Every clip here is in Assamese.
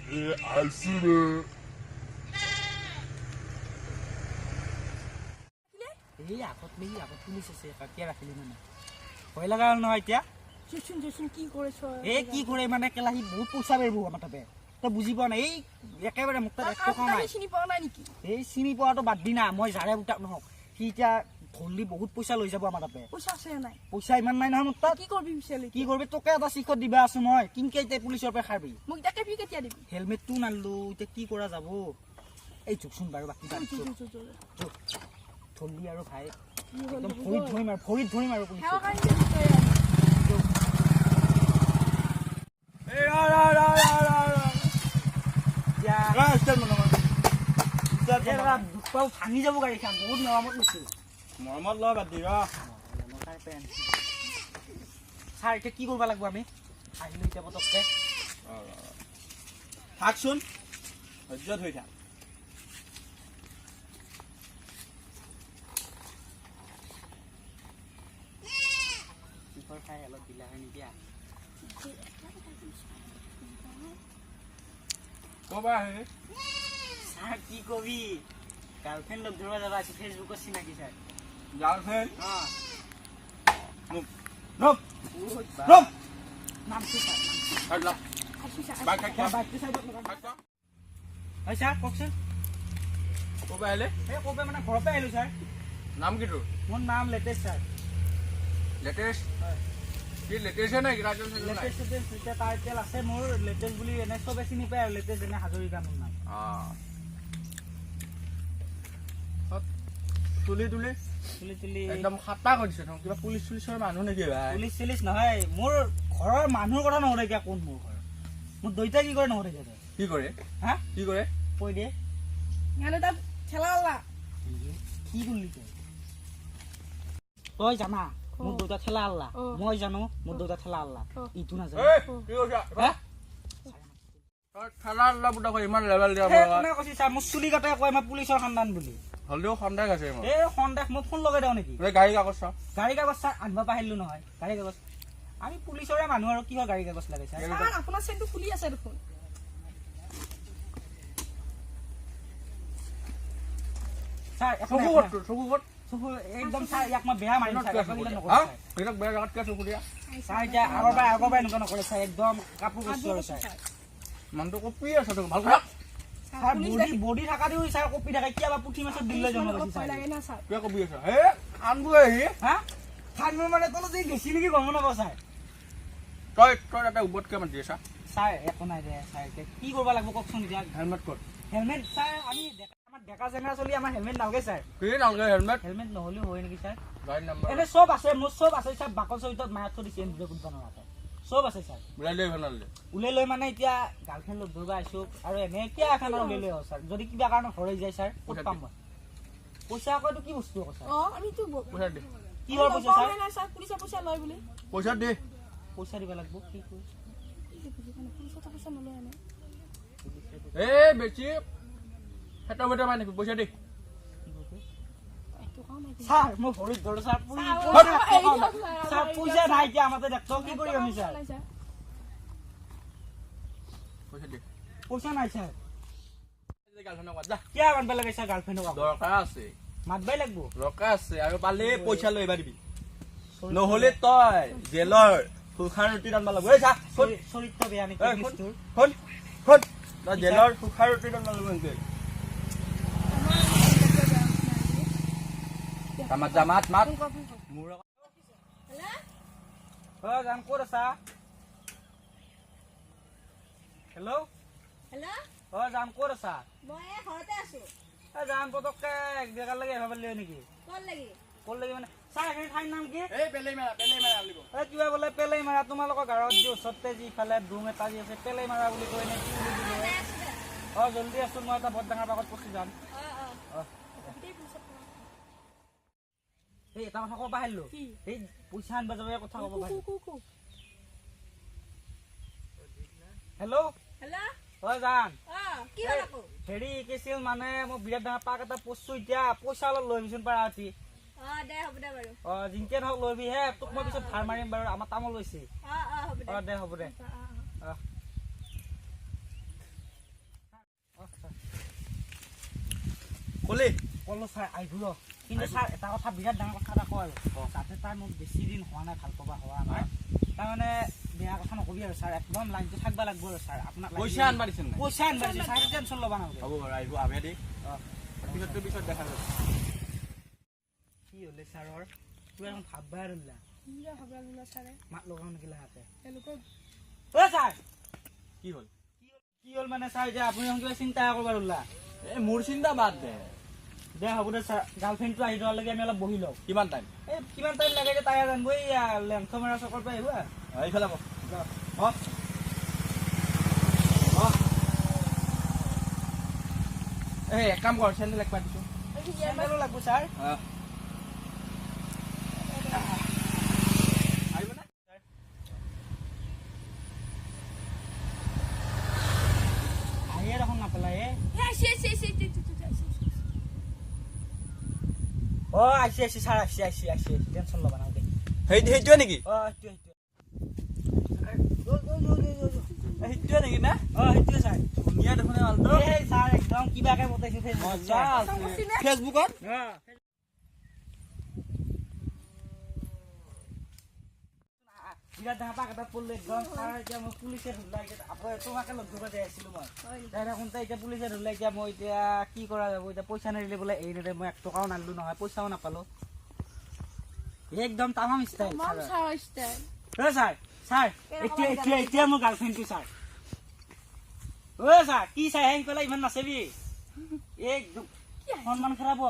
এই আগত নেকি, আগত পুলিচ আছে, কাকিয়া ৰাখিলি মানে ভয় লগা হ'ল নহয় এতিয়া। কি কৰিছ? এই কি কৰে মানে কেলাহী বহুত পইচা পাৰিব আমাৰ তাতে, তই বুজি পোৱা নাই। এই একেবাৰে মোক তাত এক টকাও নাই। চিনি পোৱা নাই নেকি? এই চিনি পোৱাটো বাদ দি না, মই যাৰে পুতাক নহওক, সি এতিয়া ধৰলি বহুত পইচা লৈ যাব আমাৰ তাতে। পইচা আছে নাই? পইচা ইমান নাই নহয় মোৰ তাত। কি কৰিবি পিছে? কি কৰিবি, তোকে এটা শিখত দিবা আছো মই, কিনকে এতিয়া পুলিচৰ পৰা খাবি। মোক এতিয়া কেপি কেতিয়া দিবি? হেলমেটটো নানলো, এতিয়া কি কৰা যাব। এই জোকচোন বাৰু, বাকী ধৰলি আৰু ভাই একদম ভৰিত ধৰিম আৰু, ভৰিত ধৰিম আৰু পুলিচ। ভাঙি যাব গাড়ীখন, বহুত মৰমত লৈছো। মৰমত ল বাদ দি ৰ। ছাৰ এতিয়া কি কৰিব লাগিব আমি? আহিলো এতিয়া পটককে। থাকচোন, ধৈৰ্য ধৰি থাক। খাই অলপ দিলা হয় নেকি? ছাৰ কি কবি, গাৰ্লফ্ৰেণ্ড লগ ধৰিব যাবা আছে, ফেচবুকত চিনাকি ছাৰ। গাৰ্লফ্ৰেণ্ড? হয় ছাৰ কওকচোন। ক'ৰ পৰা আহিলে? এই ক'ৰ পৰা মানে ঘৰৰ পৰা আহিলো ছাৰ। নাম কি তোৰ? মোৰ নাম লেটেষ্ট ছাৰ। লেটেষ্ট? কি লেটেষ্ট নাই? লেটেষ্ট এতিয়া টাইটেল আছে মোৰ লেটেষ্ট বুলি, এনে চবে চিনি পায় আৰু লেটেষ্ট এনে হাজৰিকা মোৰ নাম। তুলি তুলি তুলি তুলি একদম খাটা কৰি দিছে। কিবা পুলিচ চুলিচৰ মানুহ নেকি ভাই? পুলিচ চুলিচ নহয়, মোৰ ঘৰৰ মানুহৰ কথা নহ'লে এতিয়া কোন মোৰ ঘৰৰ, মোৰ দেউতাই কি কৰে নহ'লে এতিয়া। কি কৰে? হা কি কৰে কৈ দে। কি কৰিলি তই? তই জানা মোৰ দেউতা ঠেলা আল্লা, মই জানো মোৰ দেউতা ঠেলা আল্লা, ইটো নাজানো। মোৰ চুলি কাটাই কয় মই পুলিচৰ খানদান বুলি। হ'লেও সন্দেহ আছে। এই সন্দেহ, মই ফোন লগাই দিওঁ নেকি? গাড়ী কাগজ চাওঁ। গাড়ী কাগজ ছাৰ আনিব পাৰিলো নহয়। গাড়ী কাগজ আমি পুলিচৰে মানুহ আৰু কিহৰ গাড়ী কাগজ লাগে ছাৰ? আপোনাৰ চেনটো খুলি আছে দেখোন। ছাৰ চকু ক'ত? চকু ক'ত? চকু একদম ছাৰ, ইয়াক মই বেয়া মাৰিম ছাৰ। বেয়া জেগাত কিয় চকু দিয়া ছাৰ? এতিয়া আগৰ পৰা এনেকুৱা নকৰে ছাৰ, একদম কাপোৰ কৈছো আৰু ছাৰ। মানুহটো কপি আছে দেখোন, ভাল কথা। ছাৰ বডি থকা দিও ছাৰ কপি থাকে, কিয় বা পুঠি মাছত দিলে জন্ম পাইছে ছাৰ। কিয় কপি আছে? হে আনবো আহি হা খানবো মানে তলত যে গেছি নেকি গম নাপাওঁ ছাৰ। তই তই তাতে ওপৰতকৈ মাতি আছা ছাৰ। একো নাই দে ছাৰ, এতিয়া কি কৰিব লাগিব কওকচোন। এতিয়া হেলমেট ক'ত? হেলমেট ছাৰ, আমি আমাৰ ডেকা জেঙা চলি আমাৰ হেলমেট নালাগে ছাৰ। কি নালাগে হেলমেট? হেলমেট নহ'লেও হয় নেকি ছাৰ? গাড়ী নাম্বাৰ এনে চব আছে মোৰ, চব আছে ছাৰ। বাকচ ভিতৰত মায়াত থৈ দিছে, নিজে কোনোবা নোৱাৰে, চব আছে ছাৰ। ওলাই লৈ আহিব? ওলাই লৈ মানে এতিয়া গাৰ্লফ্ৰেণ্ড লগ ধৰিব আহিছো আৰু এনে কিয় এখন ওলাই লৈ আহো ছাৰ। যদি কিবা কাৰণত হৰাই যায় ছাৰ ক'ত পাম মই পইচা? আকৌ এইটো কি বস্তু আকৌ ছাৰ? পইচা দে। কিহৰ পইচা ছাৰ? পুলিচে পইচা লয় বুলি। পইচা দে। পইচা দিব লাগিব কি? এই বেছি সেটা বেটা মানে পইচা দে। ছাৰ মই ভৰিত ধৰো ছাৰ, ছাৰ পইচা নাই এতিয়া আমাৰ দেখো, কি কৰিম আমি ছাৰ? পইচা দে। পইচা নাই ছাৰ। কিয় মাতবা লাগে ছাৰ গাৰ্লফ্ৰেণ্ডক? দৰকাৰ আছে, মাতবাই লাগিব। দৰকাৰ আছে আৰু পালে পইচা লৈ আহিবা দিবি, নহ'লে তই জেলৰ শুকান ৰুটি ৰান্ধিব লাগিব। এই চা, চৰিত্ৰ বেয়া নেকি? শুন শুন, তই জেলৰ শুকান ৰুটি ৰান্ধিব লাগিব এনেকে। মাত যা, মাত মাত। মোৰ অ জান ক'ত আছা? হেল্ল' হেল্ল' অ জান ক'ত আছা? মই ঘৰতে আছো। এ জান পটককে এক জেগাৰ লাগি আহিব পাৰিলি নেকি? ক'ত লাগি? ক'ত লাগি মানে ছাৰ এইখিনি ঠাইৰ নাম কি? এই পেলেইমাৰা, পেলেইমাৰা বুলি কয়। এই কিবা বোলে পেলেইমাৰা, তোমালোকৰ গাঁৱত যি ওচৰতে যি ইফালে ডুম এটা যি আছে পেলেইমাৰা বুলি কয় নে কি বুলি কয়? অ জলদি আছো, মই এটা বৰ ডাঙৰ পাকত পচি যাম। অ এই এটা কথা ক'ব পাৰিলো, এই পইচা আনিব যাব কথা ক'ব পাৰিলো। হেল্ল' হেল্ল' অ জান কি হ'ল আকৌ? হেৰি কিছিল মানে মই বিৰাট ডাঙৰ পাক এটা পৰছো, এতিয়া পইচা অলপ লৈ আহিবিচোন পাৰা ৰাতি। অ দে হ'ব দে বাৰু। অ জিংকে নহওক লৈ হে, তোক মই পিছত ধাৰ মাৰিম বাৰু, আমাৰ তামোল লৈছে। অ অ হ'ব দে। অ দে হ'ব দে। অ। ক'লি? ক'লো ছাৰ, আহিব ৰ। কিন্তু ছাৰ, এটা কথা, বিৰাট ডাঙৰ কথা এটা কওঁ আৰু, যাতে তাই মোক বেছি দিন হোৱা নাই ভাল পাবা হোৱা আমাৰ, তাৰমানে বেয়া কথা নকবি আৰু ছাৰ, একদম লাইনটো থাকিব লাগিব আৰু ছাৰ। আপোনাক পইচা আনবা দিছে নাই? পইচা আনবা দিছে ছাৰ, টেনশ্যন ল'বা নালাগে। হ'ব বাৰু, আহিব আবে দি। পিছততো পিছত দেখা যাব। কি হ'লে ছাৰৰ কিবা এখন ভাববাই ধৰিলা? কিবা ভাববা ধৰিলা ছাৰে? মাত লগাওঁ নেকি লাহেকে? তেওঁলোকক। অ' ছাৰ! কি হ'ল? কি হ'ল মানে ছাৰ, এতিয়া আপুনি এখন কিবা চিন্তা কৰিব ধৰিলা? এই মোৰ চিন্তা বাদ দে। দে হ'ব দে ছাৰ, গাৰ্লফ্ৰেণ্ডটো আহি যোৱালৈকে আমি অলপ বহি লওঁ। কিমান টাইম? এই কিমান টাইম লাগে এতিয়া তাই জানিব। এই লেংথ মৰা চকৰ পৰা আহিব। এইফালে বহ। এই এক কাম কৰ, চেণ্ডেল এক পাই দিছোঁ। চেণ্ডেলো লাগব ছাৰ। আহিবনে? আহিয়ে দেখোন নাপেলাই। আহিছে, আহিছে, আহিছে, আহিছে। অ, আহিছে, আহিছে ছাৰ, আহিছে, আহিছে, আহিছে, টেনশ্যন ল'বা নালাগে। সেইটোৱে নেকি? অ, সেইটোৱে, সেইটোৱে। সেইটোৱে নেকি না? অ, সেইটোৱে ছাৰ। ধুনীয়া দেখোন এই মালটো। এই ছাৰ, একদম কিবাকে পঠাইছো ফেচবুকত। মজা আছে। ফেচবুকত? বিৰাট ডাঙৰ পাক এটাত পৰিলো একদম ছাৰ। এতিয়া মই পুলিচে ধৰিলা, এতিয়া আকৌ তোমাকে লগ ধৰিব যাই আছিলো মই। তাই থাকোঁতে এতিয়া পুলিচে ধৰিলে, এতিয়া মই এতিয়া কি কৰা যাব? এতিয়া পইচা নিদিলে বোলে এৰি নিদিয়ে। মই 1 টকাও নানিলো নহয়, পইচাও নাপালো। একদম তামাম ষ্টাইল। ছাৰ, ছাৰ, এতিয়া এতিয়া এতিয়া মোৰ গাৰ্লফ্ৰেণ্ডটো ছাৰ। অ' ছাৰ, কি চাই সেইফালে ইমান নাচাবি, একদম সন্মান খেৰাব।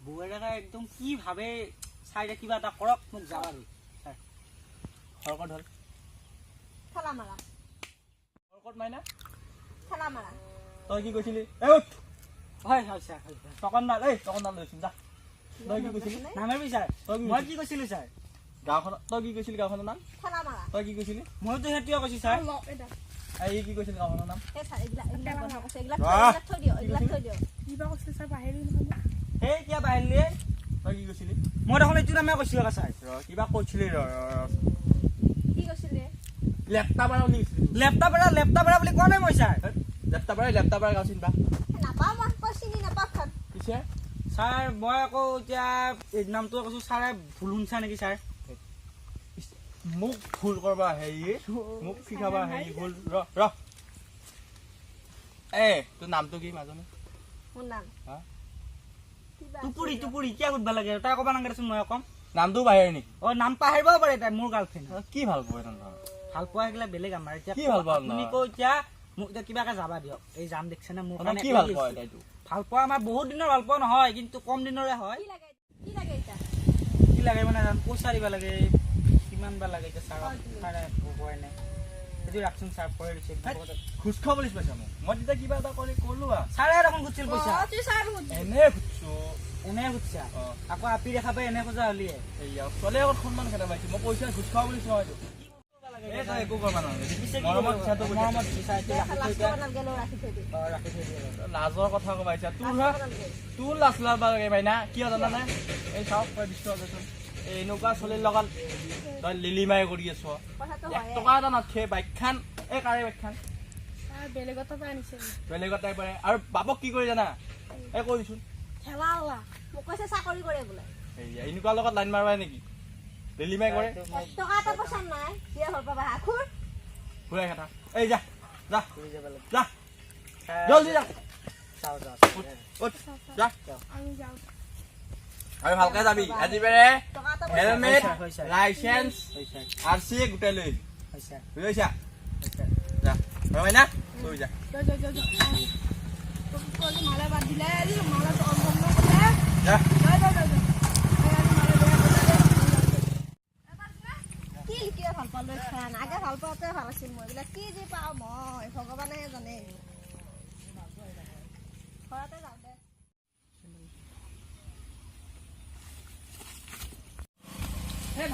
বৌৱেৰে একদম কি ভাবে চাই, কিবা এটা কৰক, মোক যাবা আৰু ছাৰ। হৰকত হ'ল। ঠেলা মাৰা। হৰকত মাইনা। ঠেলা মাৰা। তই কি কৈছিলি? এই উঠ। হয় হয় ছাৰ, হয়। টকন ডাল, এই টকন ডাল লৈছোন, যা। তই কি কৈছিলি? নামাৰিবি ছাৰ। মই কি কৈছিলো ছাৰ? গাঁওখনত তই কি কৈছিলি? গাঁওখনৰ নাম? ঠেলা মাৰা। তই কি কৈছিলি? মইতো সেইটোৱে কৈছো ছাৰ। এই কি কৈছিলি গাঁওখনৰ নাম? এই ছাৰ, এইবিলাক এইবিলাক বন্ধ কৈছে, এইবিলাক থৈ দিয়ক, এইবিলাক থৈ দিয়ক। কিবা কৈছিল ছাৰ, বাহিৰ নহয়। এই কিয় বাহিৰলি? তই কি কৈছিলি? মই দেখোন এইটো নামে কৈছিলো ছাৰ। ৰ, কিবা কৈছিলি, ৰ। কি কৈছিলি? লেপ্তা পাৰা বুলি কৈছিলি। লেপ্তা পাৰা, লেপ্তা পাৰা বুলি কোৱা নাই মই ছাৰ। লেপ্তা পাৰা, লেপ্তা পাৰা গাঁও চিনি পা? নাপাওঁ মই, কৈ চিনি নাপাওঁ। পিছে ছাৰ, মই আকৌ এতিয়া এই নামটো কৈছো ছাৰে, ভুল শুনছা নেকি ছাৰ? মোক ভুল কৰবা হেৰি, মোক শিকাবা হেৰি ভুল। ৰ ৰ, এ তোৰ নামটো কি মাজনী? মোৰ নাম হা? টুপুৰি, টুপুৰি। কিয় সুধবা লাগে? তাই ক'বা নালাগে দেচোন, মই কম। নামটো বাহিৰ নেকি? অ, নাম পাহৰিবও পাৰে তাই, মোৰ গাৰ্লফ্ৰেণ্ড। কি ভাল পোৱা তহঁতৰ? ভাল পোৱা সেইগিলা বেলেগ আমাৰ এতিয়া। কি ভাল পোৱা? আপুনি কৈ এতিয়া মোক এতিয়া কিবাকে যাবা দিয়ক। এই যাম দেখছেনে মোৰ কাৰণে কি ভাল পোৱা তাইটো? ভাল পোৱা আমাৰ বহুত দিনৰ ভাল পোৱা নহয়, কিন্তু কম দিনৰে হয়। কি লাগে, কি লাগে এতিয়া? কি লাগে মানে পইচা দিব লাগে, কিমান বা লাগে এতিয়া ছাৰক? ছাৰে কোৱাই নাই। সেইটো ৰাখচোন ছাৰ, পৰে দিছে। ঘোচ খাব বুলি পাইছা মোক? মই তেতিয়া কিবা এটা কৰি ক'লো। ছাৰে দেখোন খুজিছিল পইচা। এনে খুজিছো। এনে খুজিছা আকৌ আপি দেখা পাই এনে খোজা হ'লিয়ে। এইয়া ছোৱালী আগত সন্মান খেদা পাইছো মই, পইচা ঘোচ খাব বুলি চোৱা এইটো। একো কৰিব নালাগে। লাজৰ কথা কবাইছা তোৰ, তোৰ লাজ লাগবা লাগে মাইনা। কিয় জানানে? এই চাওক, তই দেচোন, এনেকুৱা ছোৱালীৰ লগত তই লিলিমাই কৰি আছ, 1 টকা এটা নাথে। বাইকখান, এই কাৰে বাইকখান? বেলেগত পাৰে। আৰু বাপক কি কৰি জানা? এই কৈ দিচোন। মোক কৈছে চাকৰি কৰে বোলে। এনেকুৱা লগত লাইন মাৰবাই নেকি? লিলিমাই কৰে। 1 টকা এটা পইচা নাই, বিয়া ঘৰ পাবা খুৰ ঘূৰাই কথা। এই যা যা যা, জলদি যা। যা আৰু ভালকে যাবি আজি বেৰে। হেলমেট, লাইচেঞ্চ, আৰ চি গোটাই লৈ আহিবি, বুজি পাইছা? যা না, লৈ যা। যা। কি লিখিব ভাল পালো খান, আগে ভাল পোৱাটোৱে ভাল আছিল। মই এইবিলাক কি যে পাওঁ মই, ভগৱানেহে জানে। ঘৰতে যাওঁ দে।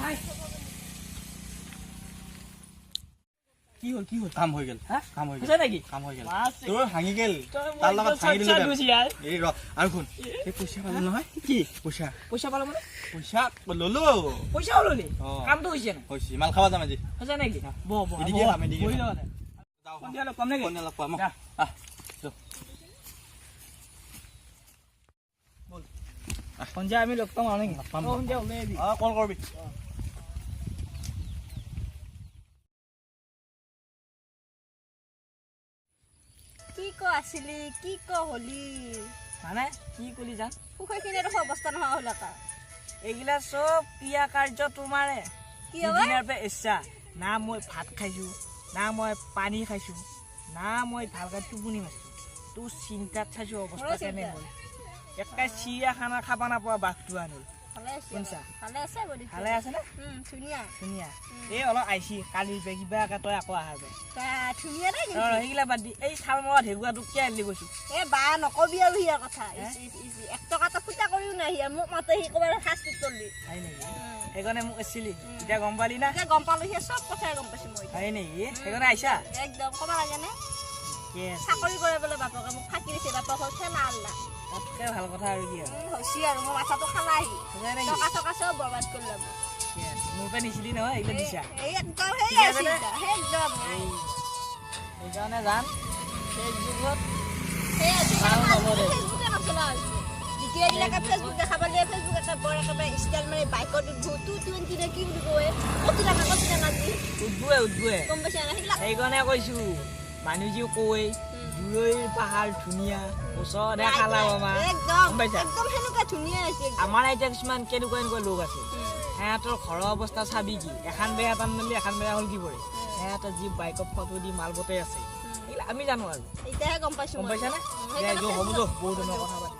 ভাই, কি হ'ল? কি হ'ল? কাম হৈ গ'ল। হা? কাম হৈ গ'ল নেকি? কাম হৈ গ'ল, তোৰ ভাঙি গ'ল, তাৰ লগত ভাঙি দিলো। এই ৰ, আৰু শুন, এই পইচা পালো নহয়। কি পইচা? পইচা পালো মানে? পইচা ললো। পইচাও ললি? কামটো হৈছে নাই? হৈছে। মাল খাব যাম আজি। হৈছে নেকি? বহ বহ, এদিকে খাম, এদিকে। সন্ধিয়া লগ পাম নেকি? সন্ধিয়া লগ পাম। আহ। সন্ধিয়া আমি লগ পাম আৰু নেকি? পাম। অ, সন্ধিয়া ওলাই আহিবি। অ, কল কৰবি। কি ক আছিলি, কি ক হলি? মানে কি কলি জান? সুখৈখিনি দেখোন অৱস্থা নোহোৱা হ'ল এটা। এইগিলা চব ক্ৰিয়া কাৰ্য তোমাৰে। কি হ'ব? সিদিনাৰ পৰা ইচ্ছা না, মই ভাত খাইছো না, মই পানী খাইছো না, মই ভালকে টোপনি মাৰছো। তোৰ চিন্তাত চাইছো অৱস্থা মোৰো কেনে চিন্তা। হ'ল। একে চিৰিয়াখানা খাব নাপোৱা বাঘটো আনিল। ভালে আছে। শুনছা? ভালে আছে বডি। ভালে আছে নে? ধুনীয়া। ধুনীয়া। এই অলপ আহিছি কালিৰ পৰা কিবা একে, তই আকৌ অহাৰ পৰা। বা, ধুনীয়া দেই অ, কিন্তু। সেইগিলা বাদ দি, এই ছাল মৰা ঢেকুৱাটোক কিয় আনিলি কৈছো? এ বা, নকবি আৰু সিয়াৰ কথা। ইচ, ইচ, ইচ, এক টকা এটা ফুটা কৰিও নাই সিয়া। মোক মাতে সি ক'বাৰ শাস্তি তলি। হয় নেকি? সেইকাৰণে মোক এছিলি, এতিয়া গম পালি না? এতিয়া গম পালো, সিয়া চব কথাই গম পাইছো মই। হয় নেকি? সেইকাৰণে আহিছা? একদম, ক'ব লাগেনে? ঠিকে আছে। চাকৰি কৰে বোলে, বাপকে মোক ফাঁকি দিছে, বাপক হ'ল ঠেলা আল্লা। তাতকে ভাল কথা আৰু কি আৰু? হৈছে আৰু মোৰ মাথাটো খালাহি। সঁচাই নেকি? টকা চকা চব বৰবাদ কৰিলে মোক। ঠিকে আছে। মোৰ পৰা নিছিলি নহয়, এইগিলা দিছা। এই একদম সেই ঠিক আছে আছিল নে? সেই একদম নাই। সেইকাৰণে যাম ফেচবুকত। সেই আছিল। ভাল হ'ব দে। ফেচবুকে নচলা হৈছে। দ্বিতীয়বিলাকে ফেচবুক দেখা পালে ফেচবুক একে বৰ একেবাৰে ষ্টাইল মাৰি বাইকত উঠবো, 220 নে কি বুলি কয়, কতি ডাঙা কতি ডাঙা যি। উঠবোৱে উঠবোৱে। গম পাইছা না সেইবিলাক? সেইকাৰণে কৈছো, মানুহ যি কয়, দূৰৈৰ পাহাৰ ধুনীয়া, ওচৰতহে খালা মামা। একদম। গম পাইছা? একদম সেনেকুৱা ধুনীয়া হৈছে একদম। আমাৰ এতিয়া কিছুমান কেনেকুৱা এনেকুৱা লোক আছে, সিহঁতৰ ঘৰৰ অৱস্থা চাবি কি, এখন বেয়া টান মেলি এখন বেয়া হ'ল কি পৰে। সিহঁতৰ যি বাইকত ফটো দি মাল বটাই আছে, এইবিলাক আমি জানো আৰু। এতিয়াহে গম পাইছো গম মই। পাইছানে? উম, দে, সেইকাৰণে যো, হ'ব ফেচবুকত যো, বহুত দিনৰ কথা পাতি।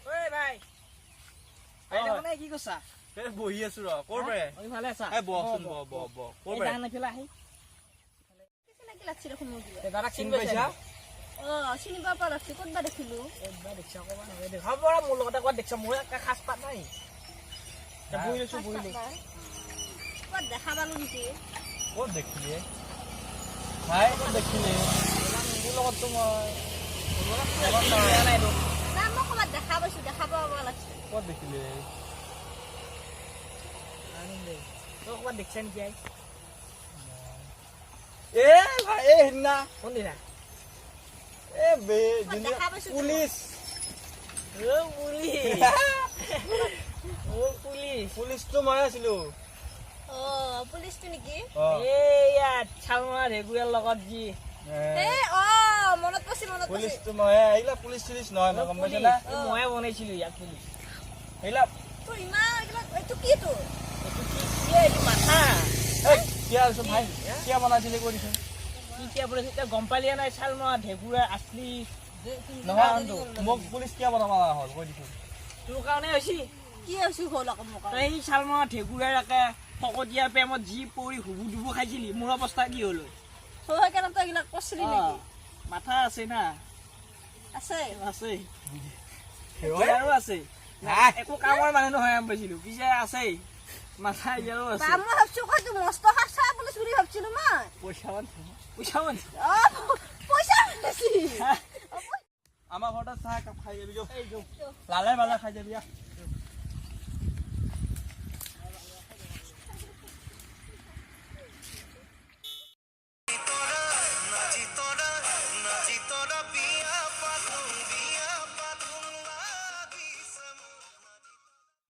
ঐ ভাই, ভাই, দেখোন এই কি কৰছা? এই বহি আছো ৰ। ক'ৰ পৰা? ঐ, ভালে আছা? এই বহচোন, বহ বহ বহ। ক'ৰ এই পৰা? জান এইফালে আহি। চিনাকি লাগছি দেখোন মোৰ কিবা। দাদাক চিনি চিনি পাইছা? পাইছা? অ, চিনি পাব পৰা লাগছি, ক'তবা দেখিলো। ক'তবা দেখিছা ক'বা নহয় দে। হ'ব ৰ, মোৰ লগতে ক'ৰবাত দেখিছা, মোৰ একে সাজ পাত নাই। এতিয়া বহি লৈছো, বহি লৈছো। ক'ত দেখা পালো নেকি? ক'ত দেখিলি ভাই, ক'ত দেখিলি? মোৰ লগততো মই দিয়া নাই তোক। না, মই ক'ৰবাত দেখা পাইছো, দেখা পাব পৰা লাগছে। ক'ত দেখিলি? নাজানো দে। তই ক'ৰবাত দেখিছা নেকি আই? এ ভাই, এই সেইদিনা। কোনদিনা? এ বে ক'ত দেখা পাইছো তোক? পুলিচ। অ পুলিচ, অ পুলিচ। পুলিচটো মই আছিলো। অ, পুলিচটো নেকি? অ। এইয়া চালমৰা ঢেকুৰীয়াৰ লগত যি এ অ, মনত পৰিছে, মনত পৰিছে। পুলিচটো মই। এইগিলা পুলিচ চুলিচ নহয় মই, গম পাইছা না? পুলিচ, এই ময়ে বনাইছিলো ইয়াক পুলিচ। এইগিলা তোৰ ইমান এইবিলাক, এইটো কি তোৰ? এইটো কি কি, এইটো মাথা। এই কিয় আছো ভাই, কিয় বনাইছিলি কৈ দিছোন। কি কিয় বনাইছে এতিয়া গম পালিয়ে নাই, চালমৰা ঢেকুৰীয়াৰ আচলি নহয়, মোক পুলিচ কিয় বনাব লগা হ'ল কৈ দিছোন। তোৰ কাৰণে হৈছে। কি হৈছো হ'ল আকৌ মোক? তই এই চালমৰা ঢেকুৰীয়াৰ একে ফকতীয়া প্ৰেমত যি পৰি হুবু দুবু খাইছিলি, মোৰ অৱস্থা কি হ'ল? সেইকাৰণে তই এইবিলাক কৰিছিলি নেকি? মাথা আছে না? আছে। আছে আৰু আছে। নাই। একো কামৰ মানুহ নহয় আমি পাইছিলো, পিছে আছে মাথা ইয়াৰো বা, আছে। মই ভাবছো কতো মস্ত সঁচা পুলিচ বুলি ভাবছিলো মই। পইচা মান, পইচা মান। অ, পইচা বেছি। আমাৰ ঘৰতে চাহ একাপ খাই যাবি, যো। এই যো। লালে বালে খাই যাবি, আহ।